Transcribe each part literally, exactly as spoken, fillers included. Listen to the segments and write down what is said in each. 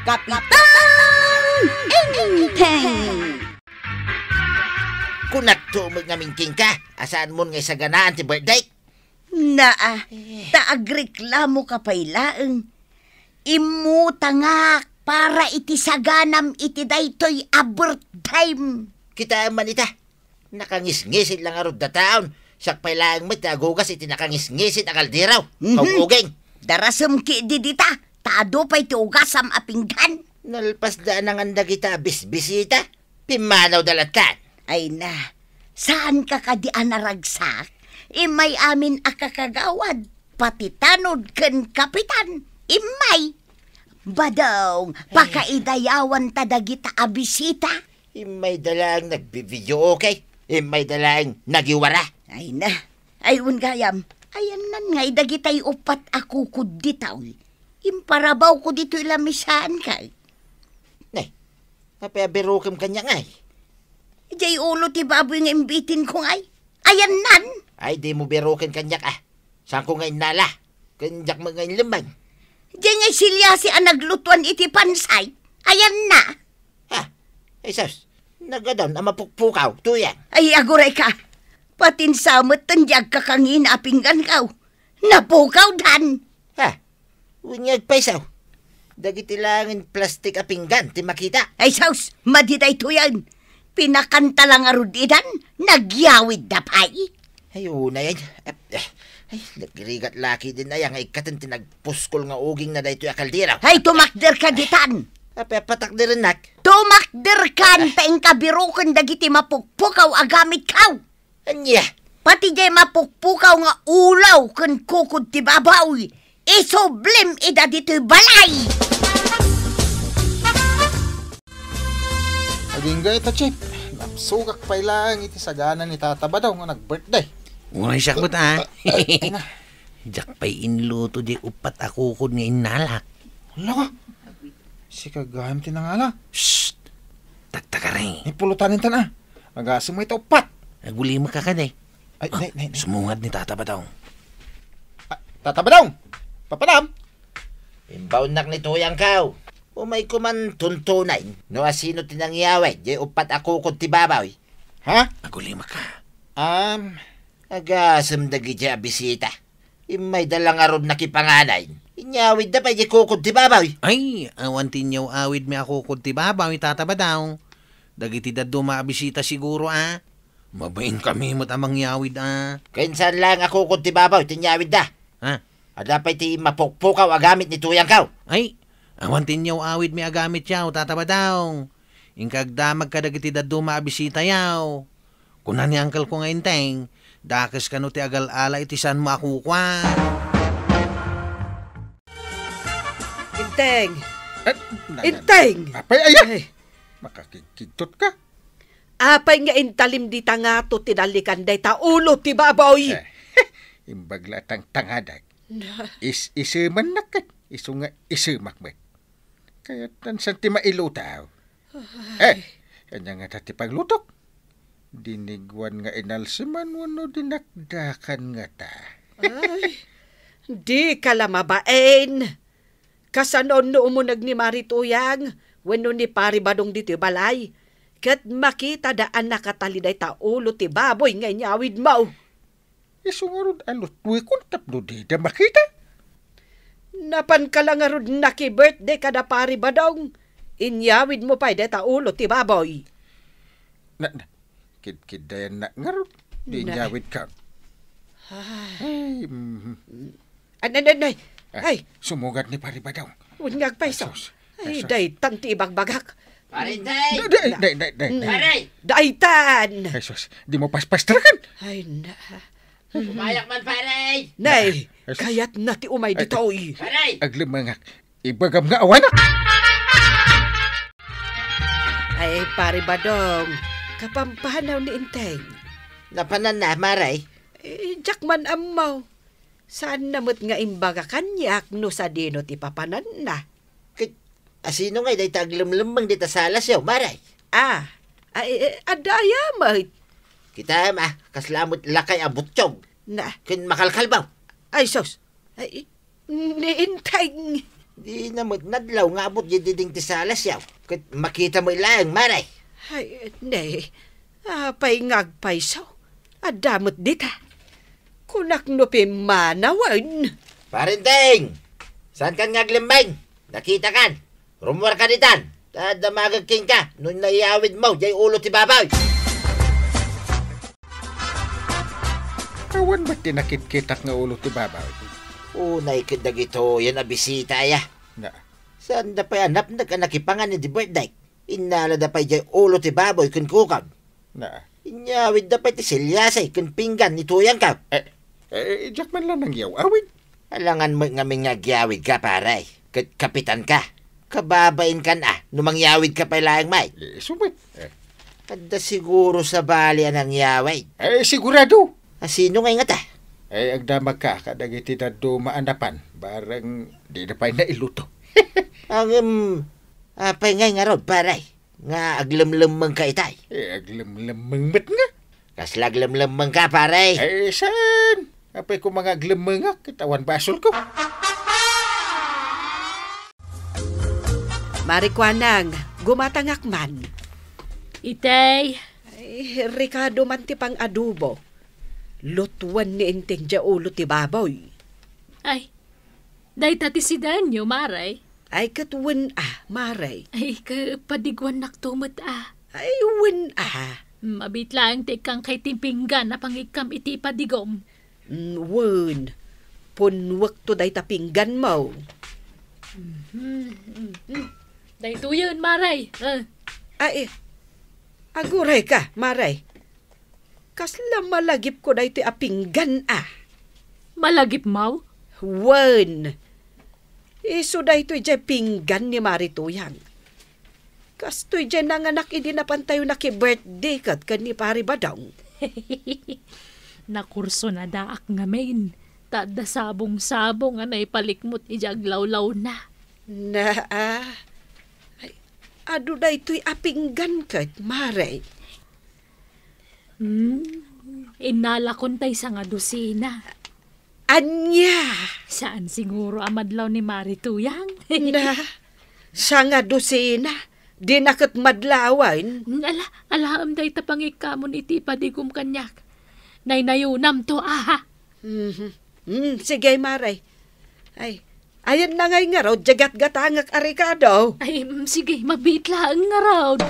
Kapitan Enteng! Kunakto met ngamin kenka, a saanmon nga isaganaan ti birthday? Naa, eh, ta agreklamo ka pay laeng. Immutangak para iti saganam iti daytoy a birthdayem. Kitaem man ita, nakangisngisit la ngarud dataon. Siak pay laeng met ti agugas iti nakangisngisit a kaldero. Mhm. Kauguging. Darasem ketdi dita, ta adu pay ti ugasam a pinggan. Nalpasda a nangan dagita a bisbisita. Pimmanawda latta. Ay na, saanka kadi a naragsak? Immay amin a kakagawad, pati tanod ken kapitan. Immay. Badong, ay, pakaidayawanta dagita a bisita. Immayda laeng nagbi-video, okay? Immayda laeng nagiwara. Ay na. Ay, wen gayam, ayannan ngay dagitay uppat a kukod dita, uy. Imparabawko ditoy lamisaan kay. Nay, apay a birokem kaniak ngay? Idiay ulo ti baboy nga imbitinko ngay. Ayannan. Ay, dimo biroken kaniak, ah. Saanko nga innala? Ken diak met nga inlemmeng. Diay nga siliasi a naglutuan iti pansay. Ayanna. Ha? Ay, sus. Nagadaon a mapukpukaw, tuyang. Ay, agurayka. Patinsa metten diay agkakangina a pingganko. Napukawdan. Ha? Wen nga agpayso. Dagiti laengen plastik a pinggan ti makita. Ay, sus! Madi daytoyen. Pinakanta la ngarud idan, nagyawidda pay. Ay, unayen. Ap-, eh, ay, nagrigat la ketdin aya nga ikkaten ti nagpuskol nga ugingna daytoy a kaldero. Ay, tumakderka ditan. Apay a patakderennak? Tumakderkan, ah, ta inka biroken dagiti mapukpukaw a gamitko. Ania? Pati diay mapukpukaw nga ulaw ken kukod ti baboy, isublim ida ditoy balay! Agingga ita, Chief. Napsugak pay laeng iti sagana ni Tata Badaw nga nag-birthday. Uray siak met, ah. Ah, ay, ay na. Diak pay inluto diay uppat a kukod nga innalak. Hala ka. Sika gayam ti nangala. Shh! Tagtagari. Ay, pulutan intan, ah. Agasem mo ita uppat. Agulimekka kadi. Ay, ah, nay, nay, nay. Sumungad ni Tata Badong. Ah, Tata Badong! Papanam? Imbaonnak ni Tuyangko. Umayko man tuntunen no asino ti nangyawid diay uppat a kukod ti baboy. Ha? Agulimekka. Am. Agasem dagiti a bisita. Immayda la ngarud nakipanganen. Inyawidda pay diay kukod ti baboy. Ay, awan ti inyaw-awidmi a kukod ti baboy, Tata Badong. Dagiti dadduma a bisita siguro, a. Mabain kami met a mangyawid, a. Ken saan laeng a kukod ti baboy ti inyawidda? Ha? Adda pay ti mapukpukaw a gamit ni Tuyangko. Ay, awan ti inyaw-awidmi a gamit yaw, Tata Badong. Inka agdamag kadagiti dadduma a bisita yaw. Kuna ni angkelko nga Enteng, dakes kano ti agal-ala iti saanmo a kukua. Enteng! Eh, na-, na-, Enteng! Apay, aya! Ay. Makakigkigtot ka. Apay nga intalim dita ngato ti nalikan dayta ulo ti baboy? Eh, imbag la a tangtangadak. Na. Is-isemannak ket isu nga isemak met. Kayattan san ti mailutaw. Ay. Eh, ania ngata ti panglutok? Diniguan nga inalseman wenno dinakdakan ngata? Ay, dika la mabain. Kasano no umuneg ni Mari Tuyang wenno ni Pari Badong ditoy balay, ket makitada a nakatali dayta ulo ti baboy nga inyawidmo? Isu ngarud a lutuekon tapno dida makita. Napanka la ngarud naki-birthday kada Pari Badong. Inyawidmo pay dayta ulo ti baboy. Na, na, kidkiddayannak ngarud. Di inyawidka. Ay. Ay, mhm. Ay, nay, nay, nay. Ah, ay. Sumungad ni Pari Badong. Wen nga agpayso. Ay, sus. Ay, ay, sus. Daytan ti ibagbagak. Pare Enteng! Day, day, day, day, day. Mm. Pare! Daytan! Ay, sus. Di mo paspastrakan. Ay, na. Umayak man, pare! Nay, ay, sus. Kayatna ti umay ditoy. Pare! Aglemmengak. Ibagam nga awanak. Ay, Pare Badong, kapampanaw ni Enteng. Napananna, Mare? Eh, diak man ammo. Saanna met nga imbaga kaniak no sadino ti papananna. Ket asino ngay dayta aglemlemmeng dita salasyo, Mare? Ah, ay, eh, adda aya met? Kitaem, ah, kasla met lakay a buttiog. Na. Ken makalkalbaw. Ay, sus. Ay, ni Enteng. Dina met nadlaw nga abut didi ding ti salasyaw. Ket makita met laeng, Mare. Ay, ne, apay nga agpayso? Adda met dita. Kunak no pimmanawen. Parenteng! Saankan nga aglemmeng? Nakitakan. Rummuarka ditan. Ta damagek kenka no naiyawidmo jay ulo ti baboy. Awan met ti nakitkitak nga ulo ti baboy. Unay ket dagitoyen a bisita aya. Na. Saanda pay a napnek a nakipangan idi birthday. Innalada pay jay ulo ti baboy ken kukod. Na. Inyawidda pay ti selyasi ken pinggan ni tuyangko. Eh, eh, diak man la nangyaw-awid. Alangan met ngamin nga agyawidka, pare. Ket kapitanka. Kababainkan a no mangyawidka pay laeng met. Eh, isu met. Eh. Adda siguro sabali a nangyawid. Eh, sigurado. A sino ngay ngata? Eh, agdamagka kadagiti dadduma a napan. Bareng dida pay nailuto. Ngem, apay ngay ngarud, pare? Nga aglemlemmengka itay? Eh, aglemlemmeng met nga. Kasla aglemlemmengka, pare? Eh, saan? Apay ko nga aglemmengak, ket awan basolko. Mare Kuanang, gumatangak man. Itay. Ay, rekado man ti pang-adobo. Lutuan ni Enteng jay ulo ti baboy. Ay, dayta ti sidaenyo, Mare? Ay, ket wen a, Mare. Ay, ket padiguannakto met a. Ay, wen a. Mabit laeng ti ikkangkay ti pinggan a pangikkam iti padigom. Mm, wen. Punnuekto dayta pingganmo. Mhm, mhm. Daytoyen, Mare. Ah. Ay, agurayka, Mare. Kasla malagipko daytoy a pinggan a. Malagipmaw? Wen. Isu daytoy jay pinggan ni Mari Tuyang. Kastoy jay nanganak idi napantayo naki-birthday ket ken ni Pari Badong. Nakursunadaak ngamin, ta adda sabong-sabong a naipalikmot iti aglawlawna. Naa. Ay, adu daytoy a pinggan ket, Mare. Hmm, innalakon tay sangadusina. Ania? Saan siguro a madlaw ni Mari Tuyang? Na, sangadusina, dina ket madlawen. Ala, alaem dayta pangikkamon iti padigom kaniak. Naynayonamto, aha. Mhm. Hmm, sige, Mare. Ay, ayanna ngay ngarud, diay gatgatangek a rekado. Ay, mm, sige, mabiit laeng ngarud.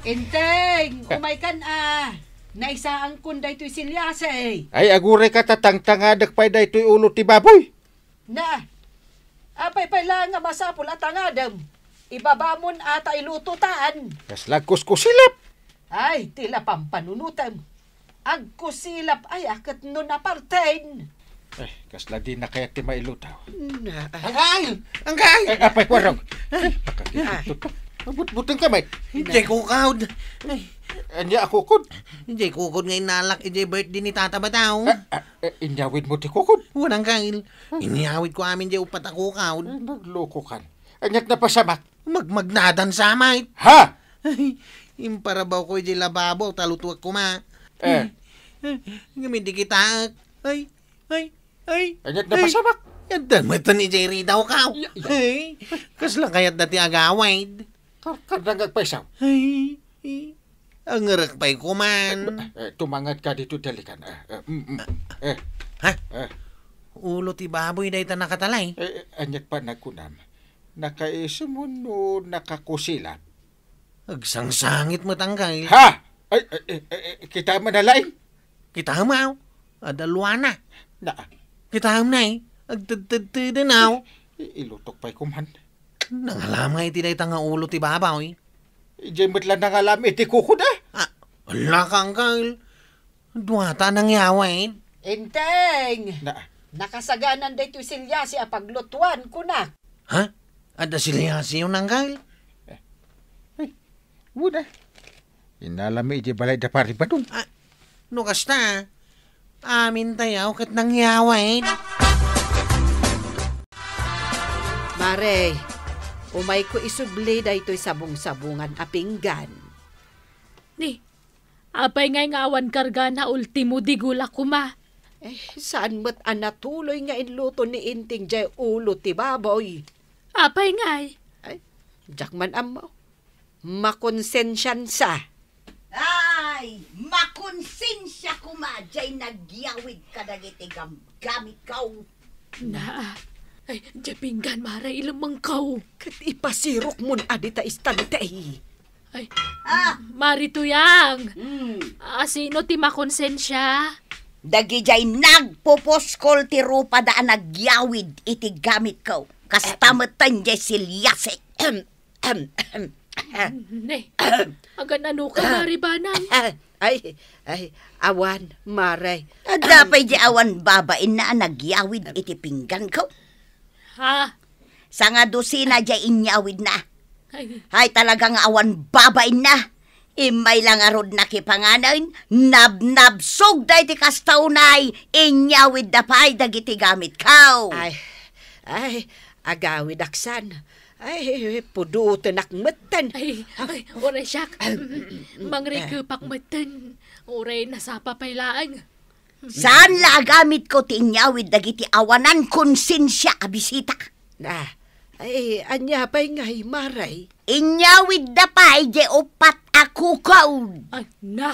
Enteng, umaykan a. Naisaankon daytoy selyasi. Ay, agurayka ta tangtangadek pay daytoy ulo ti baboy. Na, apay pay laeng a masapul a tangadem? Ibabamon a ta ilutotan. Kasla agkuskusilap. Ay, ti la pampanunotem. Agkusilap aya ket no naparten. Eh, kasla dina kayat ti mailuto. Na. Anggail! Anggail! Eh, apay, Kuarong. Ay. Pakakitito pa. Mabutbuteng ka, met. Diay kukod. Ay. Ania a kukod? Diay kukod nga innalak idiay birthday ni Tata Badong. Ah, ah, eh, inyawidmo ti kukod? Wen, Anggail. Inyawidko amin diay uppat a kukod. Ay, naglokokan. Aniat napasamak? Magmagnadan sa met. Ha? Ay, imparabawko idiay lababo ta lutuek koma. Eh. Ngem idi kitaek. Ay, ay, ay. Aniat napasamak? Adda met idiay ridawko. Ya, ya. Ay, kasla kayat dayta ti agawid? Kar-, karna nga agpayso. Ay, ay. Angerek pay koman. Eh, eh, tumangadka ditoy dalikan. Eh, eh, mm, mm. Eh. Ha? Eh. Ulo ti baboy dayta nakatalay. Eh, eh, aniat pay nagkunam? Nakaisumon no nakakusilap? Agsangsangit met, Anggail. Ha? Ay, eh, eh, eh, eh, kitaem a nalaing? Kitaem, aw. Adda luana. Na. Kitaem, nay. Agtedtedteden, aw. I-, ilutok pay koman. Nangalam nga iti dayta nga ulo ti baboy. Idiay met la nangalam iti kukod, a? Ah, ala ka, Anggail. Duata a nangyawid. Enteng! Na. Nakasaganan daytoy selyasi a paglutuan, kunak. Ha? Adda selyasi, Anggail? Eh. Ay, wen a. Innalami idiay balay da Pari Badong. Ah, no kasta, amintayo ket nangyawid. Mare, umayko isubli daytoy sabong-sabongan a pinggan. Ni, apay ngay nga awan kargana ultimo digo la koma? Eh, saan met a natuloy nga inluto ni Inting jay ulo ti baboy? Apay ngay? Ay, diak man ammo. Makonsensiansa. Ay, makonsensia koma jay nagyawid kadagiti gamgamitko. Na, ay, jay pinggan, Mare, ilemmengko. Ket ipasirokmon a dita istante. Ay, Ah. Mari Tuyang. Hmm. Asino ti makonsensia? Dagijay nagpupuskol ti rupada a nagyawid iti gamitko. Kasta metten jay siliasek. Ahem, ahem, ahem. Ne, agan-ano ka, Mari Banang? Ay, ay, awan, Mare. Adda pay di awan babainna a nagyawid iti pingganko? Ha? Sanga dosina jay inyawidna. Ay. Ay, talaga nga awan babainna. Immay la ngarud nakipanganen, nabnabsog daydi kasta unay, inyawidda pay dagiti gamitko. Ay, ay, agawidak san. Ay, pudotenak metten. Ay, ay, uray siak. Mangrikepak metten. Uray nasapa pay laeng. Saan la a gamitko ti inyawid dagiti awanan konsensia a bisita? Ah, ay, ania pay ngay, Mare? Inyawidda pay di uppat a kukod. Ay, na,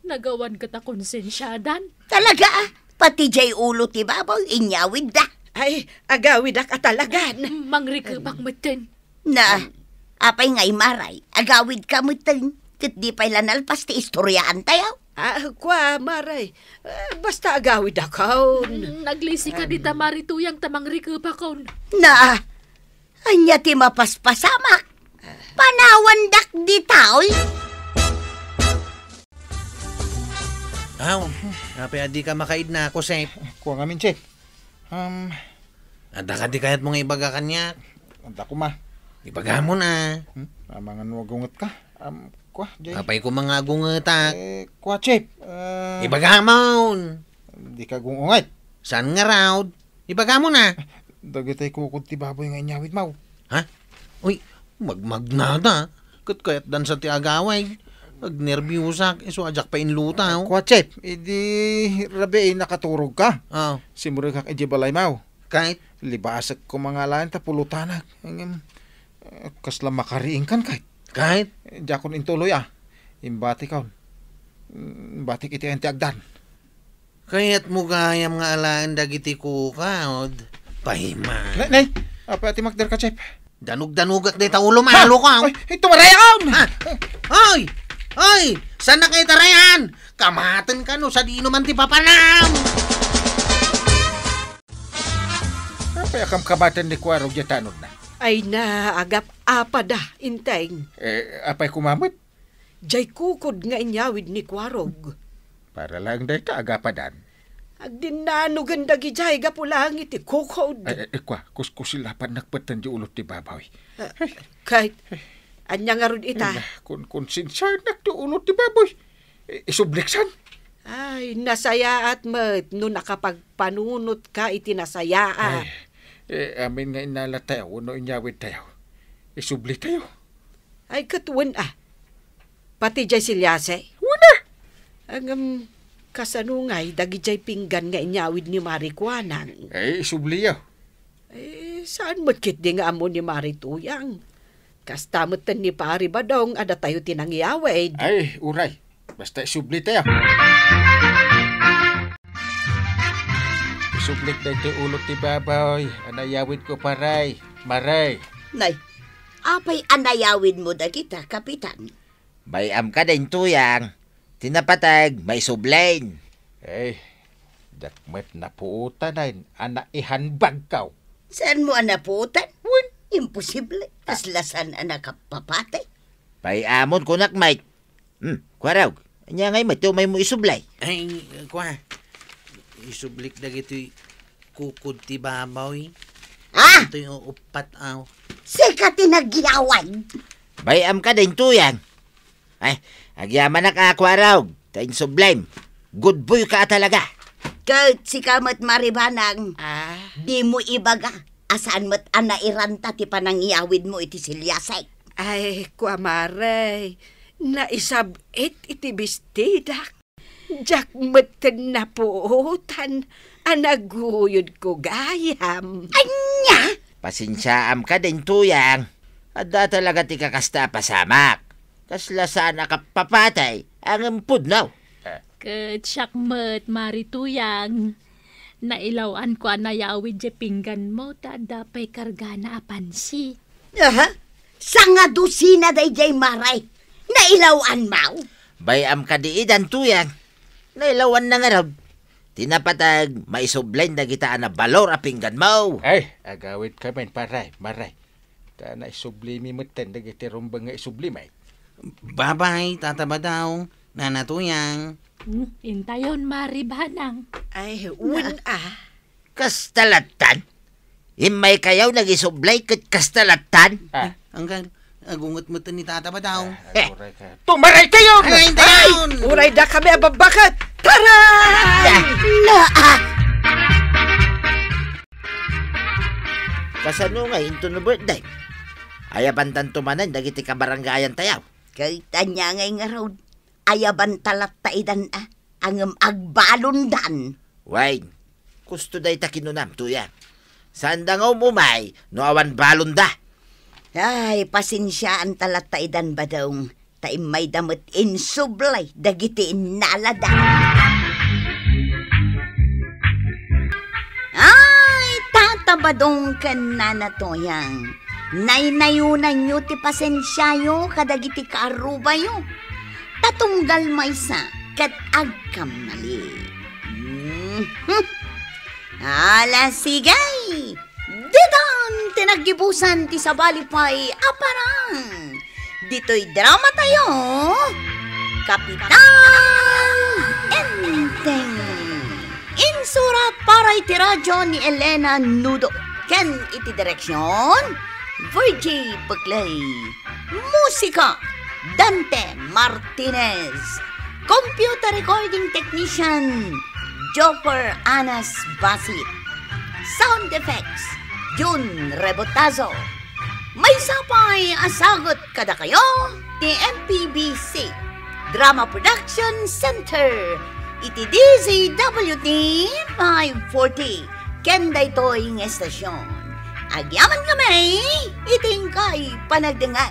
nagawan ket a konsensiadan. Talaga, ah? Pati jay ulo ti baboy, inyawidda. Ay, agawidak a talagan. Mangrikepak metten. Na, apay ngay, Mare, agawidka metten, ket di pay la nalpas ti istoriaantayo? Ah, kua, Mare, eh, basta agawidakon. Mm, naglisi ka dita, Mari Tuyang, ta mangrikepakon. Na, ania ti mapaspasamak? Panawandak dita, oy. Aw, apay a dika makaidna, Kusep? Kua ngamin, Chef. Um, Adda kadi kayatmo nga ibaga kaniak? Adda koma. Ibagamo na. Hmm? Amangan no agungetka. Um, kua, jay. Apay koma nga agungetak? Eh, kua, Chef. Eh, Ibagamon. Dika agunget. Saan ngarud? Ibagamo na. Dagitoy kukod ti baboy nga inyawidmo. Ha? Uy, magmagnada. Ket kayatdan sa ti agawid. Agnerbiosak, isu a diak pay inlutaw. Kua, Chef, idi rabii nakaturogka. Ah. Simrekak idiay balaymo. Kayat? Libasek koma nga alaen ta pulutanak. Ngem, eh, kasla makariingkan kayat. Kayat? Eh, diakon intuloy, ah. Imbatikon. Mm, imbatik iti ayan ti agdan. Kayatmo gayam nga alaen dagiti kukod? Payman. Nay, nay, apay a ti makderka, Chef? Danug-danugak dayta ulo, Ha? Malukaw. Ay, ito marayaon! Ha? Oy! Oy! Saan na kayo tarayan? Kamaten ka no sadino man ti papanam! Apay a kamkamaten ni Kuarog diay tanodna? Ay na, agap-apada, Inteng. Eh, apay koma met? Jay kukod nga inyawid ni Kuarog. Para laeng dayta, agapadan. Agdinnanogen dagidiay gapu laeng iti kukod. Ay, ay, ay, kua, kuskusilapan nakpeten di ulo ti baboy. Ah, kayat, ania ngarud ita? Ay, na, kun, kun sinsanak ti ulo ti baboy. I-, isubliksan? Ay, nasayaat met no nakapagpanunotka iti nasayaat. Ay, eh, amin nga innalatayo wenno inyawidtayo. Isublitayo. Ay, ket wen a. Pati jay siliase? Wen a. Ngem, kasano ngay dagidiay pinggan nga inyawid ni Mari Kuanang? Ay, isubliyo. Eh, saan met ketdi nga ammo ni Mari Tuyang? Kasta metten ni Pari Badong a datayo ti nangyawid. Ay, uray. Basta isublitayo. Isublik daytoy ulo ti baboy a nayawidko, Pari. Mari. Nay, apay a nayawidmo dagita, Kapitan? Bay-am kadi, Tuyang. Ti napateg, maisublen. Eh, diak met napuotanen a naihanbagko. Saanmo a napuotan? Wen. Imposible. Kasla saan a nakapapateg. Bay-amon kunak met. Hmm, Kuarog, ania ngay met ti umaymo isublay? Ay, kua, isublik dagitoy kukod ti baboy. Ah! Itoy uuppat, aw. Sika ti nagyawid. Bay-am kadi, Tuyang. Ay, agyamanak a, Kuarog, ta insublem. Good boy ka talaga. Ket sika met, Mari Banang. Ah? Dimo ibaga a saan met a nairanta ti panangyawidmo iti siliasek. Ay, kua, Mari, naisab-it iti bestidak. Diak metten napuotan a naguyodko gayam. Ania? Pasensiaam kadin, Tuyang. Adda talaga ti kakasta a pasamak. Kasla saan a kapapatay, ngem pudno. Ket siak met, Mari Tuyang. Nailaw-anko a nayawid diay pingganmo ta adda pay kargana a pansit. Aha. Sangadusina daydiay, Mari. Nailaw-anmo? Bay-am kadi idan, Tuyang. Nailawanna ngarud. Ti napateg, maisubli dagita a nabalor a pingganmo. Ay, agawidkamin, pare, Mari. Ta naisublimi metten dagiti rumbeng nga isublimi. Babay, Tata Badong, Nana Tuyang. Hmm, intayon, Mari Banang. Ay, wen a. Kasta lattan? Immaykayo nagisubli ket kasta lattan? Ah. Anggal, agunget metten ni Tata Badong. Ah, eh. Aguray ka. Tumaray kayo! Ay, intayon! Ay, uray dakami a babbaket! Taray! Ah. Naa! Kasano nga inton no birthday? Ayabantanto manen dagiti kabarangayantayo. Ket ania ngay ngarud? Ayabanta latta idan a, ngem agbalondan. Wen, kusto dayta kinunam, Tuyang. Saanda nga umumay no awan balonda. Ay, pasensiaanta latta idan, Badong. Ta immayda met insubli dagiti innalada. Ay, Tata Badong ken Nana Tuyang, naynayonanyo ti pasensiayo kadagiti kaarrubayo. Ta tunggal maysa ket agkammali. Mhm. Ala, sige! Ditan ti naggibusan ti sabali pay a parang. Ditoy dramatayo, Kapitan Enteng. Insurat para iti radio ni Elena Nudo. Ken iti direksyon, Virgie Buclay. Musika, Dante Martinez. Computer recording technician, Joker Anas Basit. Sound effects, Jun Rebotazo. Maysa pay a sagut kadakayo ti M P B C Drama Production Center iti D Z W T five forty ken daytoy nga estasyon. Agyamankami iti inkay panagdengngeg.